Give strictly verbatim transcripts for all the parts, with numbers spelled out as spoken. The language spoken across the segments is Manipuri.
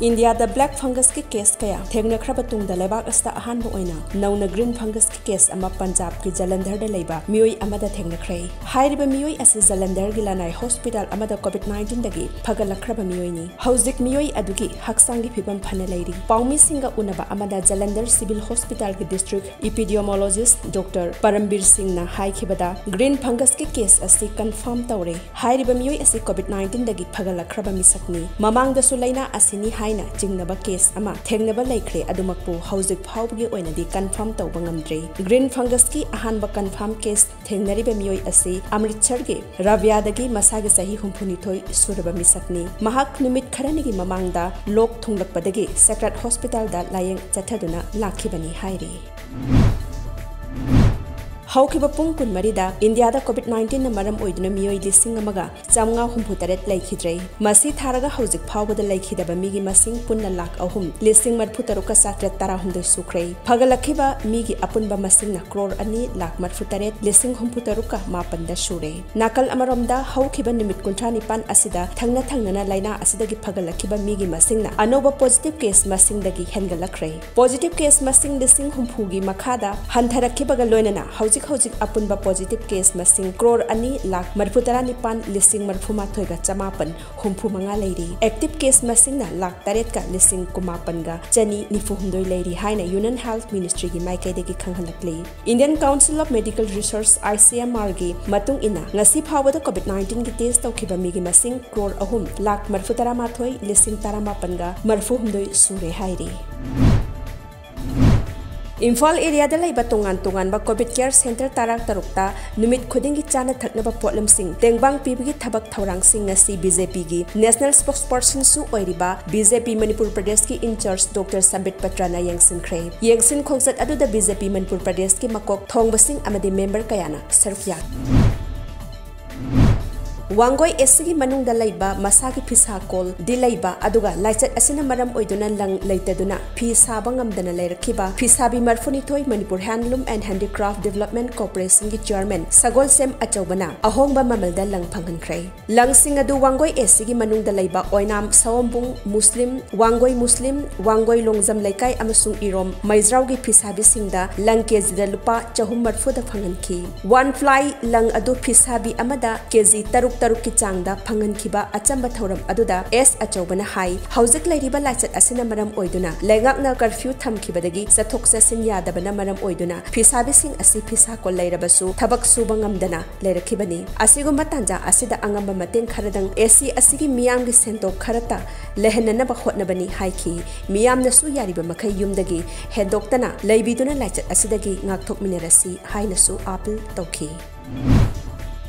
ꯏꯟꯗꯤꯌꯥꯗ black fungusꯀꯤ case ꯀꯌꯥ ꯊꯦꯡꯅꯈ꯭ꯔꯕ ꯇꯨꯡꯗ ꯂꯩꯕꯥꯛ ꯑꯁꯤꯗ ꯑꯍꯥꯟꯕ ꯑꯣꯏꯅ ꯅꯧꯅ green fungusꯀꯤ case ꯑꯃ ꯄꯟꯖꯥꯕꯀꯤ ꯖꯂꯟꯙꯔꯗ ꯂꯩꯕ ꯃꯤꯑꯣꯏ ꯑꯃꯗ ꯊꯦꯡꯅꯈ꯭ꯔꯦ꯫ ꯍꯥꯏꯔꯤꯕ ꯃꯤꯑꯣꯏ ꯑꯁꯤ ꯖꯂꯟꯙꯔꯒꯤ ꯂꯅꯥꯏ hospital ꯑꯃꯗ COVID nineteenꯗꯒꯤ ꯐꯒꯠꯂꯛꯈ꯭ꯔꯕ ꯃꯤꯑꯣꯏꯅꯤ꯫ ꯍꯧꯖꯤꯛ ꯃꯤꯑꯣꯏ ꯑꯗꯨꯒꯤ ꯍꯛꯆꯥꯡꯒꯤ ꯐꯤꯕꯝ ꯐꯅ ꯂꯩꯔꯤ꯫ ꯄꯥꯎꯃꯤꯁꯤꯡꯒ ꯎꯅꯕ ꯑꯃꯗ Jalandhar civil hospitalꯒꯤ district epidemiologist Doctor ꯄꯔꯝꯕꯤꯔ ꯁꯤꯡꯅ ꯍꯥꯏꯈꯤꯕꯗ, green fungusꯀꯤ case ꯑꯁꯤ confirm ꯇꯧꯔꯦ꯫ ꯍꯥꯏꯔꯤꯕ ꯃꯤꯑꯣꯏ ꯑꯁꯤ COVID nineteenꯗꯒꯤ ꯐꯒꯠꯂꯛꯈ꯭ꯔꯕ ꯃꯤꯁꯛꯅꯤ꯫ ꯃꯃꯥꯡꯗꯁꯨ ꯂꯥꯏꯅꯥ ꯑꯁꯤꯅꯤ ꯍꯥꯏꯅ ꯆꯤꯡꯅꯕ case ꯑꯃ ꯊꯦꯡꯅꯕ ꯂꯩꯈ꯭ꯔꯦ, ꯑꯗꯨꯃꯛꯄꯨ ꯍꯧꯖꯤꯛ ꯐꯥꯎꯕꯒꯤ ꯑꯣꯏꯅꯗꯤ confirm ꯇꯧꯕ ꯉꯝꯗ꯭ꯔꯤ꯫ Green fungusꯀꯤ ꯑꯍꯥꯟꯕ confirm case ꯊꯦꯡꯅꯔꯤꯕ ꯃꯤꯑꯣꯏ ꯑꯁꯤ ꯑꯃ꯭ꯔꯤꯠꯁꯔꯒꯤ ꯔꯥꯕꯤꯌꯥꯗꯒꯤ ꯃꯁꯥꯒꯤ ꯆꯍꯤ ꯍꯨꯝꯐꯨꯅꯤꯊꯣꯏ ꯁꯨꯔꯕ ꯃꯤꯁꯛꯅꯤ꯫ ꯃꯍꯥꯛ ꯅꯨꯃꯤꯠ ꯈꯔꯅꯤꯒꯤ ꯃꯃꯥꯡꯗ ꯂꯣꯛ ꯊꯨꯡꯂꯛꯄꯗꯒꯤ Sacred Hospitalꯗ ꯂꯥꯌꯦꯡ ꯆꯠꯊꯗꯨꯅ ꯂꯥꯛꯈꯤꯕꯅꯤ ꯍꯥꯏꯔꯤ꯫ ꯍꯧꯈꯤꯕ ꯄꯨꯡ ꯀꯨꯟꯃꯔꯤꯗ ꯏꯟꯗꯤꯌꯥꯗ COVID nineteenꯅ ꯃꯔꯝ ꯑꯣꯏꯗꯨꯅ ꯃꯤꯑꯣꯏ ꯂꯤꯁꯤꯡ ꯑꯃꯒ ꯆꯥꯃꯉꯥ ꯍꯨꯝꯐꯨ ꯇꯔꯦꯠ ꯂꯩꯈꯤꯗ꯭ꯔꯦ꯫ ꯃꯁꯤ ꯊꯥꯔꯒ ꯍꯧꯖꯤꯛ ꯐꯥꯎꯕꯗ ꯂꯩꯈꯤꯗꯕ ꯃꯤꯒꯤ ꯃꯁꯤꯡ ꯄꯨꯟꯅ ꯂꯥꯈ ꯑꯍꯨꯝ ꯂꯤꯁꯤꯡ ꯃꯔꯤꯐꯨ ꯇꯔꯨꯛꯀ ꯆꯥꯇ꯭ꯔꯦꯠ ꯇꯔꯥꯍꯨꯝꯗꯣꯏ ꯁꯨꯈ꯭ꯔꯦ꯫ ꯐꯒꯠꯂꯛꯈꯤꯕ ꯃꯤꯒꯤ ꯑꯄꯨꯟꯕ ꯃꯁꯤꯡꯅ ꯀ꯭ꯔꯣꯔ ꯑꯅꯤ ꯂꯥꯈ ꯃꯔꯤꯐꯨ ꯇꯔꯦꯠ ꯂꯤꯁꯤꯡ ꯍꯨꯝꯐꯨ ꯇꯔꯨꯛꯀ ꯃꯥꯄꯟꯗ ꯁꯨꯔꯦ꯫ ꯅꯥꯀꯜ ꯑꯃꯔꯣꯝꯗ, ꯍꯧꯈꯤꯕ ꯅꯨꯃꯤꯠ ꯀꯨꯟꯊ꯭ꯔꯥ ꯅꯤꯄꯥꯟ ꯑꯁꯤꯗ ꯊꯪꯅ ꯊꯪꯅꯅ ꯂꯥꯏꯅꯥ ꯑꯁꯤꯗꯒꯤ ꯐꯒꯠꯂꯛꯈꯤꯕ ꯃꯤꯒꯤ ꯃꯁꯤꯡꯅ ꯑꯅꯧꯕ positive case ꯃꯁꯤꯡꯗꯒꯤ ꯍꯦꯟꯒꯠꯂꯛꯈ꯭ꯔꯦ꯫ Positive case ꯃꯁꯤꯡ ꯂꯤꯁꯤꯡ ꯍꯨꯝꯐꯨꯒꯤ ꯃꯈꯥꯗ ꯍꯟꯊꯔꯛꯈꯤꯕꯒ ꯂꯣꯏꯅꯅ ꯍꯧꯖꯤꯛ ꯍꯧꯖꯤꯛ ꯑꯄꯨꯟꯕ positive case ꯃꯁꯤꯡ ꯀ꯭ꯔꯣꯔ ꯑꯅꯤ ꯂꯥꯈ ꯃꯔꯤꯐꯨ ꯇꯔꯥ ꯅꯤꯄꯥꯟ ꯂꯤꯁꯤꯡ ꯃꯔꯤꯐꯨ ꯃꯥꯊꯣꯏꯒ ꯆꯃꯥꯄꯟ ꯍꯨꯝꯐꯨ ꯃꯉꯥ ꯂꯩꯔꯤ꯫ Active case ꯃꯁꯤꯡꯅ ꯂꯥꯈ ꯇꯔꯦꯠꯀ ꯂꯤꯁꯤꯡ ꯀꯨꯟꯃꯥꯄꯟꯒ ꯆꯅꯤ ꯅꯤꯐꯨ ꯍꯨꯝꯗꯣꯏ ꯂꯩꯔꯤ ꯍꯥꯏꯅ Union Health Ministryꯒꯤ ꯃꯥꯏꯀꯩꯗꯒꯤ ꯈꯪꯍꯜꯂꯛꯂꯤ꯫ Indian Council of Medical Research, ICMRꯒꯤ ꯃꯇꯨꯡ ꯏꯟꯅ, ꯉꯁꯤ ꯐꯥꯎꯕꯗ COVID nineteenꯒꯤ test ꯇꯧꯈꯤꯕ ꯃꯤꯒꯤ ꯃꯁꯤꯡ ꯀ꯭ꯔꯣꯔ ꯑꯍꯨꯝ ꯂꯥꯈ ꯃꯔꯤꯐꯨ ꯇꯔꯥ ꯃꯥꯊꯣꯏ ꯂꯤꯁꯤꯡ ꯇꯔꯥ ꯃꯥꯄꯟꯒ ꯃꯔꯤꯐꯨ ꯍꯨꯝꯗꯣꯏ ꯁꯨꯔꯦ ꯍꯥꯏꯔꯤ꯫ ꯏꯝꯐꯥꯜ areaꯗ ꯂꯩꯕ ꯇꯣꯉꯥꯟ ꯇꯣꯉꯥꯟꯕ COVID care center ꯇꯔꯥ ꯇꯔꯨꯛꯇ ꯅꯨꯃꯤꯠ ꯈꯨꯗꯤꯡꯒꯤ ꯆꯥꯅ ꯊꯛꯅꯕ ꯄꯣꯠꯂꯝꯁꯤꯡ ꯇꯦꯡꯕꯥꯡ ꯄꯤꯕꯒꯤ ꯊꯕꯛ ꯊꯧꯔꯥꯡꯁꯤꯡ ꯉꯁꯤ BJPꯒꯤ national spokespersonꯁꯨ ꯑꯣꯏꯔꯤꯕ BJP ꯃꯅꯤꯄꯨꯔ ꯄ꯭ꯔꯗꯦꯁꯀꯤ in charge Doctor ꯁꯝꯕꯤꯠ ꯄꯇ꯭ꯔꯅ ꯌꯦꯡꯁꯤꯟꯈ꯭ꯔꯦ꯫ ꯌꯦꯡꯁꯤꯟ ꯈꯣꯡꯆꯠ ꯑꯗꯨꯗ BJP ꯃꯅꯤꯄꯨꯔ ꯄ꯭ꯔꯗꯦꯁꯀꯤ ꯃꯀꯣꯛ ꯊꯣꯡꯕꯁꯤꯡ ꯑꯃꯗꯤ member ꯀꯌꯥꯅ ꯁꯔꯨꯛ ꯌꯥꯈꯤ꯫ ꯋꯥꯡꯒꯣꯏ ꯑꯦꯁ ꯁꯤꯒꯤ ꯃꯅꯨꯡꯗ ꯂꯩꯕ ꯃꯁꯥꯒꯤ ꯐꯤꯁꯥ ꯀꯣꯜꯗꯤ ꯂꯩꯕ, ꯑꯗꯨꯒ ꯂꯥꯏꯆꯠ ꯑꯁꯤꯅ ꯃꯔꯝ ꯑꯣꯏꯗꯨꯅ ꯂꯪ ꯂꯩꯇꯗꯨꯅ ꯐꯤ ꯁꯥꯕ ꯉꯝꯗꯅ ꯂꯩꯔꯛꯈꯤꯕ ꯐꯤꯁꯥꯕꯤ ꯃꯔꯐꯨꯅꯤꯊꯣꯏ Manipur Handloom and Handicraft Development Corporationꯒꯤ chairman ꯁꯒꯣꯜꯁꯦꯝ ꯑꯆꯧꯕꯅ ꯑꯍꯣꯡꯕ ꯃꯃꯜꯗ ꯂꯪ ꯐꯪꯍꯟꯈ꯭ꯔꯦ꯫ ꯂꯪꯁꯤꯡ ꯑꯗꯨ ꯋꯥꯡꯒꯣꯏ ꯑꯦꯁ ꯁꯤꯒꯤ ꯃꯅꯨꯡꯗ ꯂꯩꯕ ꯑꯣꯏꯅꯥꯝ, ꯁꯑꯣꯝꯕꯨꯡ, ꯃꯨꯁꯂꯤꯝ, ꯋꯥꯡꯒꯣꯏ ꯃꯨꯁꯂꯤꯝ, ꯋꯥꯡꯒꯣꯏ ꯂꯣꯡꯖꯝ ꯂꯩꯀꯥꯏ ꯑꯃꯁꯨꯡ ꯏꯔꯣꯝ ꯃꯩꯖ꯭ꯔꯥꯎꯒꯤ ꯐꯤꯁꯥꯕꯤꯁꯤꯡꯗ ꯂꯪ ꯀꯦꯖꯤꯗ ꯂꯨꯄꯥ ꯆꯍꯨꯝ ꯃꯔꯐꯨꯗ ꯐꯪꯍꯟꯈꯤ꯫ One ply ꯂꯪ ꯑꯗꯨ ꯐꯤꯁꯥꯕꯤ ꯑꯃꯗ ꯀꯦꯖꯤ ꯇꯔꯨꯛ ꯇꯔꯨꯛꯀꯤ ꯆꯥꯡꯗ ꯐꯪꯍꯟꯈꯤꯕ ꯑꯆꯝꯕ ꯊꯧꯔꯝ ꯑꯗꯨꯗ ꯑꯦꯁ ꯑꯆꯧꯕꯅ ꯍꯥꯏ, ꯍꯧꯖꯤꯛ ꯂꯩꯔꯤꯕ ꯂꯥꯏꯆꯠ ꯑꯁꯤꯅ ꯃꯔꯝ ꯑꯣꯏꯗꯨꯅ ꯂꯩꯉꯥꯛꯅ curfew ꯊꯝꯈꯤꯕꯗꯒꯤ ꯆꯠꯊꯣꯛ ꯆꯠꯁꯤꯟ ꯌꯥꯗꯕꯅ ꯃꯔꯝ ꯑꯣꯏꯗꯨꯅ ꯐꯤꯁꯥꯕꯤꯁꯤꯡ ꯑꯁꯤ ꯐꯤꯁꯥꯀꯣꯜ ꯂꯩꯔꯕꯁꯨ ꯊꯕꯛ ꯁꯨꯕ ꯉꯝꯗꯅ ꯂꯩꯔꯛꯈꯤꯕꯅꯤ꯫ ꯑꯁꯤꯒꯨꯝꯕ ꯇꯥꯟꯖꯥ ꯑꯁꯤꯗ ꯑꯉꯝꯕ ꯃꯇꯦꯡ ꯈꯔꯗꯪ ꯑꯦꯁ ꯁꯤ ꯑꯁꯤꯒꯤ ꯃꯤꯌꯥꯝꯒꯤ ꯁꯦꯟꯊꯣꯛ ꯈꯔꯇ ꯂꯩꯍꯟꯅꯅꯕ ꯍꯣꯠꯅꯕꯅꯤ ꯍꯥꯏꯈꯤ꯫ ꯃꯤꯌꯥꯝꯅꯁꯨ ꯌꯥꯔꯤꯕ ꯃꯈꯩ ꯌꯨꯝꯗꯒꯤ ꯍꯦꯟꯗꯣꯛꯇꯅ ꯂꯩꯕꯤꯗꯨꯅ ꯂꯥꯏꯆꯠ ꯑꯁꯤꯗꯒꯤ ꯉꯥꯛꯊꯣꯛꯃꯤꯟꯅꯔꯁꯤ ꯍꯥꯏꯅꯁꯨ ꯑꯥꯄꯤꯜ ꯇꯧꯈꯤ꯫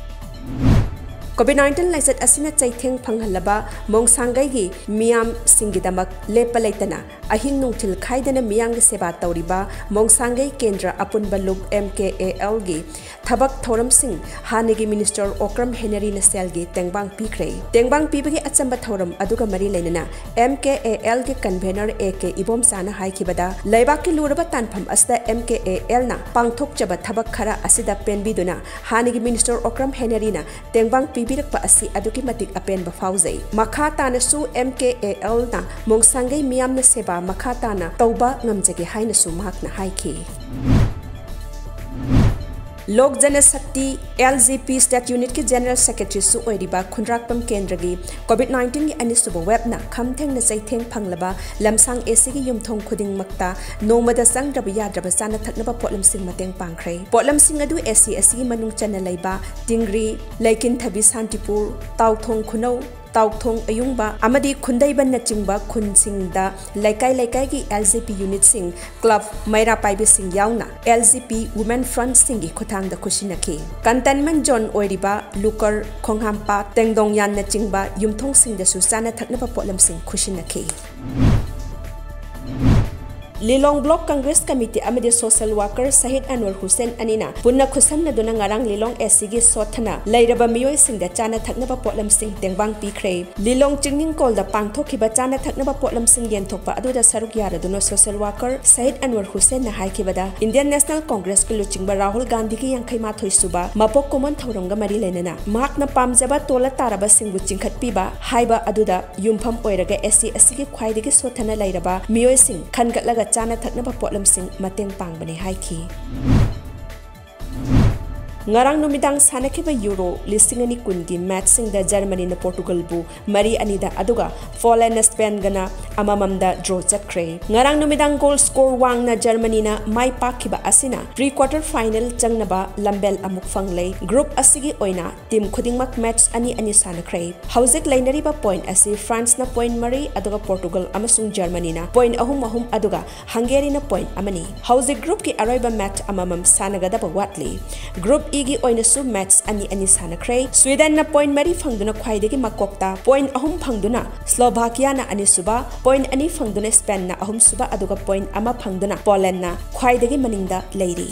COVID nineteen ꯂꯥꯏꯆꯠ ꯑꯁꯤꯅ ꯆꯩꯊꯦꯡ ꯐꯪꯍꯜꯂꯕ ꯃꯣꯡꯁꯥꯡꯒꯩꯒꯤ ꯃꯤꯌꯥꯝꯁꯤꯡꯒꯤꯗꯃꯛ ꯂꯦꯞꯄ ꯂꯩꯇꯅ ꯑꯍꯤꯡ ꯅꯨꯡꯊꯤꯜ ꯈꯥꯏꯗꯅ ꯃꯤꯌꯥꯝꯒꯤ ꯁꯦꯕꯥ ꯇꯧꯔꯤꯕ ꯃꯣꯡꯁꯥꯡꯒꯩ ꯀꯦꯟꯗ꯭ꯔ ꯑꯄꯨꯟꯕ ꯂꯨꯞ, M K A L ꯒꯤ ꯊꯕꯛ ꯊꯧꯔꯝꯁꯤꯡ ꯍꯥꯟꯅꯒꯤ Minister ꯑꯣꯀ꯭ꯔꯝ ꯍꯦꯅꯔꯤꯅ ꯁꯦꯜꯒꯤ ꯇꯦꯡꯕꯥꯡ ꯄꯤꯈ꯭ꯔꯦ꯫ ꯇꯦꯡꯕꯥꯡ ꯄꯤꯕꯒꯤ ꯑꯆꯝꯕ ꯊꯧꯔꯝ ꯑꯗꯨꯒ ꯃꯔꯤ ꯂꯩꯅꯅ M K A L ꯒꯤ convener A K ꯏꯕꯣꯝꯆꯥꯅ ꯍꯥꯏꯈꯤꯕꯗ, ꯂꯩꯕꯥꯛꯀꯤ ꯂꯨꯔꯕ ꯇꯥꯟꯐꯝ ꯑꯁꯤꯗ M K A L ꯅ ꯄꯥꯡꯊꯣꯛꯆꯕ ꯊꯕꯛ ꯈꯔ ꯑꯁꯤꯗ ꯄꯦꯟꯕꯤꯗꯨꯅ ꯍꯥꯟꯅꯒꯤ Minister ꯑꯣꯀ꯭ꯔꯝ ꯍꯦꯅꯔꯤꯅ ꯇꯦꯡꯕꯥꯡ ꯄꯤꯕꯤꯔꯛꯄ ꯑꯁꯤ ꯑꯗꯨꯛꯀꯤ ꯃꯇꯤꯛ ꯑꯄꯦꯟꯕ ꯐꯥꯎꯖꯩ꯫ ꯃꯈꯥ ꯇꯥꯅꯁꯨ M K A L ꯅ ꯃꯣꯡꯁꯥꯡꯒꯩ ꯃꯤꯌꯥꯝꯅ ꯁꯦꯕꯥ ꯃꯈꯥ ꯇꯥꯅ ꯇꯧꯕ ꯉꯝꯖꯒꯦ ꯍꯥꯏꯅꯁꯨ ꯃꯍꯥꯛꯅ ꯍꯥꯏꯈꯤ꯫ ꯂꯣꯛ Janshakti, L G P State Unit ꯀꯤ General Secretary ꯁꯨ ꯑꯣꯏꯔꯤꯕ ꯈꯨꯟꯗ꯭ꯔꯥꯛꯄꯝ ꯀꯦꯟꯗ꯭ꯔꯒꯤ COVID nineteen ꯒꯤ ꯑꯅꯤꯁꯨꯕ wave ꯅ ꯈꯝ ꯊꯦꯡꯅ ꯆꯩꯊꯦꯡ ꯐꯪꯂꯕ ꯂꯝꯁꯥꯡ ꯑꯦ ꯁꯤꯒꯤ ꯌꯨꯝꯊꯣꯡ ꯈꯨꯗꯤꯡꯃꯛꯇ ꯅꯣꯡꯃꯗ ꯆꯪꯗ꯭ꯔꯕ ꯌꯥꯗ꯭ꯔꯕ ꯆꯥꯅ ꯊꯛꯅꯕ ꯄꯣꯠꯂꯝꯁꯤꯡ ꯃꯇꯦꯡ ꯄꯥꯡꯈ꯭ꯔꯦ꯫ ꯄꯣꯠꯂꯝꯁꯤꯡ ꯑꯗꯨ ꯑꯦ ꯁꯤ ꯑꯁꯤꯒꯤ ꯃꯅꯨꯡ ꯆꯟꯅ ꯂꯩꯕ ꯇꯤꯡꯒ꯭ꯔꯤ, ꯂꯩꯀꯤꯟꯊꯕꯤ ꯁꯥꯟꯇꯤꯄꯨꯔ, ꯇꯥꯎꯊꯣꯡ ꯈꯨꯅꯧ, ꯇꯥꯎꯊꯣꯡ ꯑꯌꯨꯡꯕ ꯑꯃꯗꯤ ꯈꯨꯟꯗꯩꯕꯟꯅꯆꯤꯡꯕ ꯈꯨꯟꯁꯤꯡꯗ ꯂꯩꯀꯥꯏ ꯂꯩꯀꯥꯏꯒꯤ L G P unit ꯁꯤꯡ, club, ꯃꯩꯔꯥ ꯄꯥꯏꯕꯤꯁꯤꯡ ꯌꯥꯎꯅ L G P Women Front ꯁꯤꯡꯒꯤ ꯈꯨꯠꯊꯥꯡꯗ ꯈꯨꯠꯁꯤꯟꯅꯈꯤ꯫ Containment zone ꯑꯣꯏꯔꯤꯕ ꯂꯨꯀꯔ, ꯈꯣꯡꯍꯥꯝꯄꯥꯠ, ꯇꯦꯡꯗꯣꯡꯌꯥꯟꯅꯆꯤꯡꯕ ꯌꯨꯝꯊꯣꯡꯁꯤꯡꯗꯁꯨ ꯆꯥꯅ ꯊꯛꯅꯕ ꯄꯣꯠꯂꯝꯁꯤꯡ ꯈꯨꯠꯁꯤꯟꯅꯈꯤ꯫ ꯂꯤꯂꯣꯡ ꯕ꯭ꯂꯣꯛ ꯀꯪꯒ꯭ꯔꯦꯁ ꯀꯃꯤꯇꯤ ꯑꯃꯗꯤ ꯁꯣꯁꯦꯜ ꯋꯥꯀꯔ ꯁꯍꯤꯗ ꯑꯟꯋꯔ ꯍꯨꯁꯦꯟ ꯑꯅꯤꯅ ꯄꯨꯟꯅ ꯈꯨꯠꯁꯝꯅꯗꯨꯅ ꯉꯔꯥꯡ ꯂꯤꯂꯣꯡ ꯑꯦꯁꯤꯒꯤ ꯁꯣꯠꯊꯅ ꯂꯩꯔꯕ ꯃꯤꯑꯣꯏꯁꯤꯡꯗ ꯆꯥꯅ ꯊꯛꯅꯕ ꯄꯣꯠꯂꯝꯁꯤꯡ ꯇꯦꯡꯕꯥꯡ ꯄꯤꯈ꯭ꯔꯦ꯫ ꯂꯤꯂꯣꯡ ꯆꯤꯡꯅꯤꯡꯀꯣꯜꯗ ꯄꯥꯡꯊꯣꯛꯈꯤꯕ ꯆꯥꯅ ꯊꯛꯅꯕ ꯄꯣꯠꯂꯝꯁꯤꯡ ꯌꯦꯟꯊꯣꯛꯄ ꯑꯗꯨꯗ ꯁꯔꯨꯛ ꯌꯥꯔꯗꯨꯅ ꯁꯣꯁꯦꯜ ꯋꯥꯀꯔ ꯁꯍꯤꯗ ꯑꯟꯋꯔ ꯍꯨꯁꯦꯟꯅ ꯍꯥꯏꯈꯤꯕꯗ, ꯏꯟꯗꯤꯌꯟ ꯅꯦꯁꯅꯦꯜ ꯀꯣꯡꯒ꯭ꯔꯦꯁꯀꯤ ꯂꯨꯆꯤꯡꯕ ꯔꯥꯍꯨꯜ ꯒꯥꯟꯙꯤꯒꯤ ꯌꯥꯡꯈꯩ ꯃꯥꯊꯣꯏ ꯁꯨꯕ ꯃꯄꯣꯛ ꯀꯨꯝꯑꯣꯟ ꯊꯧꯔꯝꯒ ꯃꯔꯤ ꯂꯩꯅꯅ ꯃꯍꯥꯛꯅ ꯄꯥꯝꯖꯕ ꯇꯣꯜꯂ ꯇꯥꯔꯕꯁꯤꯡꯕꯨ ꯆꯤꯡꯈꯠꯄꯤꯕ ꯍꯥꯏꯕ ꯑꯗꯨꯗ ꯌꯨꯝꯐꯝ ꯑꯣꯏꯔꯒ ꯑꯦꯁꯤ ꯑꯁꯤꯒꯤ ꯈ꯭ꯋꯥꯏꯗꯒꯤ ꯁꯣꯠꯊꯅ ꯂꯩꯔꯕ ꯃꯤꯑꯣꯏꯁꯤꯡ ꯈꯟꯒꯠꯂꯒ ꯆꯥꯅ ꯊꯛꯅꯕ ꯄꯣꯠꯂꯝꯁꯤꯡ ꯃꯇꯦꯡ ꯄꯥꯡꯕꯅꯤ ꯍꯥꯏꯈꯤ꯫ ꯉꯔꯥꯡ ꯅꯨꯃꯤꯗꯥꯡ ꯁꯥꯟꯅꯈꯤꯕ ꯌꯨꯔꯣ ꯂꯤꯁꯤꯡ ꯑꯅꯤ ꯀꯨꯟꯒꯤ ꯃꯦꯠꯆꯁꯤꯡꯗ ꯖꯔꯃꯅꯤꯅ ꯄꯣꯔꯇꯨꯒꯜꯕꯨ ꯃꯔꯤ ꯑꯅꯤꯗ, ꯑꯗꯨꯒ ꯄꯣꯂꯦꯟꯅ ꯁ꯭ꯄꯦꯟꯒꯅ ꯑꯃꯃꯝꯗ ꯗ꯭ꯔꯣ ꯆꯠꯈ꯭ꯔꯦ꯫ ꯉꯔꯥꯡ ꯅꯨꯃꯤꯗꯥꯡ ꯒꯣꯜ ꯁ꯭ꯀꯣꯔ ꯋꯥꯡꯅ ꯖꯔꯃꯅꯤꯅ ꯃꯥꯏ ꯄꯥꯛꯈꯤꯕ ꯑꯁꯤꯅ ꯄ꯭ꯔꯤ ꯀ꯭ꯋꯥꯔꯇꯔ ꯐꯥꯏꯅꯦꯜ ꯆꯪꯅꯕ ꯂꯝꯕꯦꯜ ꯑꯃꯨꯛ ꯐꯪꯂꯦ꯫ ꯒ꯭ꯔꯨꯞ ꯑꯁꯤꯒꯤ ꯑꯣꯏꯅ ꯇꯤꯝ ꯈꯨꯗꯤꯡꯃꯛ ꯃꯦꯠꯆ ꯑꯅꯤ ꯑꯅꯤ ꯁꯥꯟꯅꯈ꯭ꯔꯦ꯫ ꯍꯧꯖꯤꯛ ꯂꯩꯅꯔꯤꯕ ꯄꯣꯏꯟꯠ ꯑꯁꯤ ꯐ꯭ꯔꯥꯟꯁꯅ ꯄꯣꯏꯟꯠ ꯃꯔꯤ, ꯑꯗꯨꯒ ꯄꯣꯔꯇꯨꯒꯜ ꯑꯃꯁꯨꯡ ꯖꯔꯃꯅꯤꯅ ꯄꯣꯏꯟꯠ ꯑꯍꯨꯝ ꯑꯍꯨꯝ, ꯑꯗꯨꯒ ꯍꯪꯒꯦꯔꯤꯅ ꯄꯣꯏꯟꯠ ꯑꯃꯅꯤ꯫ ꯍꯧꯖꯤꯛ ꯒ꯭ꯔꯨꯞꯀꯤ ꯑꯔꯣꯏꯕ ꯃꯦꯠꯆ ꯑꯃꯃꯝ ꯁꯥꯟꯅꯒꯗꯕ ꯋꯥꯠꯂꯤ꯫ ꯒ꯭ꯔꯨꯞ ꯏꯒꯤ ꯑꯣꯏꯅꯁꯨ ꯃꯦꯠꯆ ꯑꯅꯤ ꯑꯅꯤ ꯁꯥꯟꯅꯈ꯭ꯔꯦ꯫ ꯁ꯭ꯋꯤꯗꯟꯅ ꯄꯣꯏꯟꯠ ꯃꯔꯤ ꯐꯪꯗꯨꯅ ꯈ꯭ꯋꯥꯏꯗꯒꯤ ꯃꯀꯣꯛꯇ, ꯄꯣꯏꯟꯠ ꯑꯍꯨꯝ ꯐꯪꯗꯨꯅ ꯁ꯭ꯂꯣꯚꯥꯀꯤꯌꯥꯅ ꯑꯅꯤꯁꯨꯕ, ꯄꯣꯏꯟꯠ ꯑꯅꯤ ꯐꯪꯗꯨꯅ ꯁ꯭ꯄꯦꯟꯅ ꯑꯍꯨꯝꯁꯨꯕ, ꯑꯗꯨꯒ ꯄꯣꯏꯟꯠ ꯑꯃ ꯐꯪꯗꯨꯅ ꯄꯣꯂꯦꯟꯅ ꯈ꯭ꯋꯥꯏꯗꯒꯤ ꯃꯅꯤꯡꯗ ꯂꯩꯔꯤ꯫